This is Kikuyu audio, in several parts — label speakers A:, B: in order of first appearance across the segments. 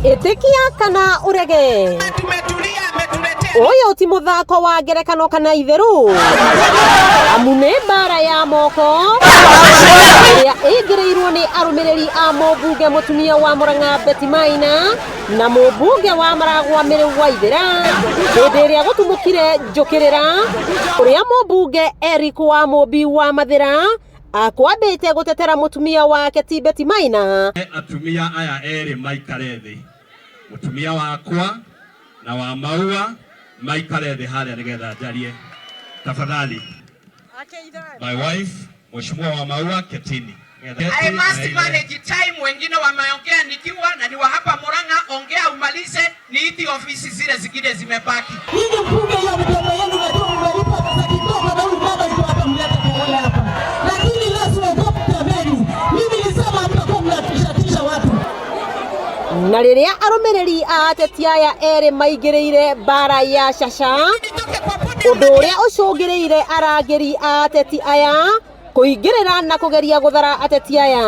A: Ĩtĩkia kana ũrege.
B: Tumetulia, ametuletea
A: Ũyũ ti mũthako wa ngerekano kana itherũ, amu nĩ mbara ya moko ĩrĩa ĩingĩrĩirwo nĩ arũmĩrĩri a mũmbunge mũtumia wa Murang'a Betty Maina na mũmbunge wa Maragwa Mary Waithera hĩndĩ ĩrĩa gũtumũkire njũkĩrĩra ũrĩa mũmbunge Eric wa Mũmbi wa Mathĩra akwambĩte gũtetera mũtumia wake ti Betty Maina.
C: Atumia aya erĩ maikare thĩ, mũtumia wakwa na wa Maua maikare thĩ harĩa nĩgetha njarie. Tafadhali, my wife, Mheshimiwa wa Maua, ketini.
B: I must manage time. Wengine wameongea nikiwa na ni wa hapa Murang'a, ongea umalize, niiti ofisi zile zingine zimebaki.
D: Nyinyi mfunge hiyo midomo yenu, najua mmelipa pesa kidogo, na huyu baba yuko hapa, mleta kelele hapa, lakini leo siogopi jameni. Mimi nilisema mtakuwa mnatishatisha watu.
A: Na rĩrĩa arũmĩrĩri a ateti aya erĩ maingĩrĩire mbara ya caca, ũndũ ũrĩa ũcũngĩrĩire arangĩri a ateti aya kũingĩrĩra na kũgeria gũthara ateti aya.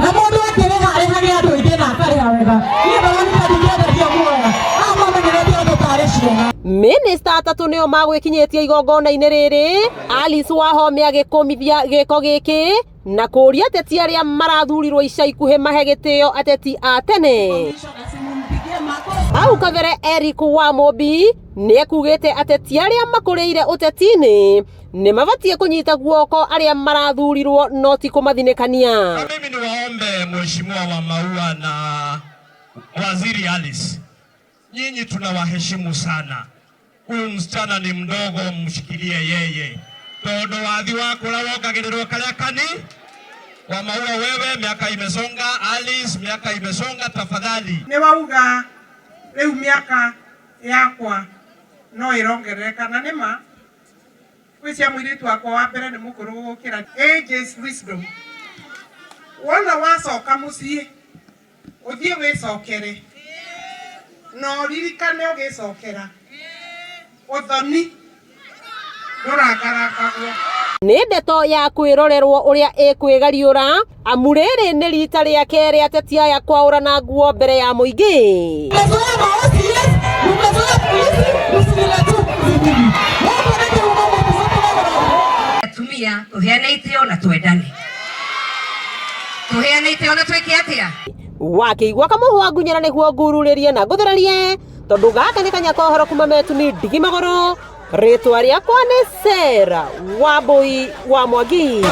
D: Na mũndũ akĩrĩha arĩhage andũ aingĩ na akarĩha wega. Niĩ ndonire ndingĩenderio muoya aya mamenyerete andũ tarĩ ciana.
A: Minista atatũ nĩo magwĩkinyĩtie igongona-inĩ rĩrĩ, Alice Wahome agĩkũmithia gĩko gĩkĩ na kũũria ateti arĩa marathurirwo ica ikuhĩ mahe gĩtĩo ateti a tene. Hau kabere Eric wa Mũmbi nĩekugĩte ateti arĩa makũrĩire ũteti-inĩ nĩ mabatiĩ kũnyita guoko arĩa marathurirwo no ti kũmathinĩkania.
C: Na mimi niwaombe Mheshimiwa wa Maua na Waziri Alice, nyinyi tunawaheshimu sana. Huyu msichana ni mdogo, mshikilie yeye tondu wathi wakura wongagĩrĩrwo karĩa kani wa Maua. Wewe miaka imesonga, Alice miaka imesonga, tafadhali.
B: Nĩ wauga rĩu mĩaka yakwa no ĩrongerereka, na nĩ ma gwĩcia mũirĩtu wakwa wa mbere nĩ mũkũrũ gũgũkĩra. Age is wisdom. Wona wacoka mũciĩ ũthiĩ wĩcokere na ũririkane ũgĩcokera ũthoni ndũrangarangagwo.
A: Nĩ ndeto ya kwĩrorerwo ũrĩa ĩkwĩgariũra, amu rĩrĩ nĩ rita rĩa kerĩ ateti aya kwaũrana nguo mbere ya mũingĩ.
D: Mmezoea ma OCS, mmezoea polisi, msiniletee mimi. Mungu ndio Mungu.
E: Atumia tuheane itĩo na twendane, tuheane itĩo na twĩke atĩa?
A: Wakĩigua kamũhwa ngunyĩra nĩguo ngururĩrie na ngũthererie, tondũ gaka nĩ kanya kohoro kuma metu ni ndigi magũrũ. Rĩtwa rĩakwa nĩ Sarah Wambui wa Mwangi.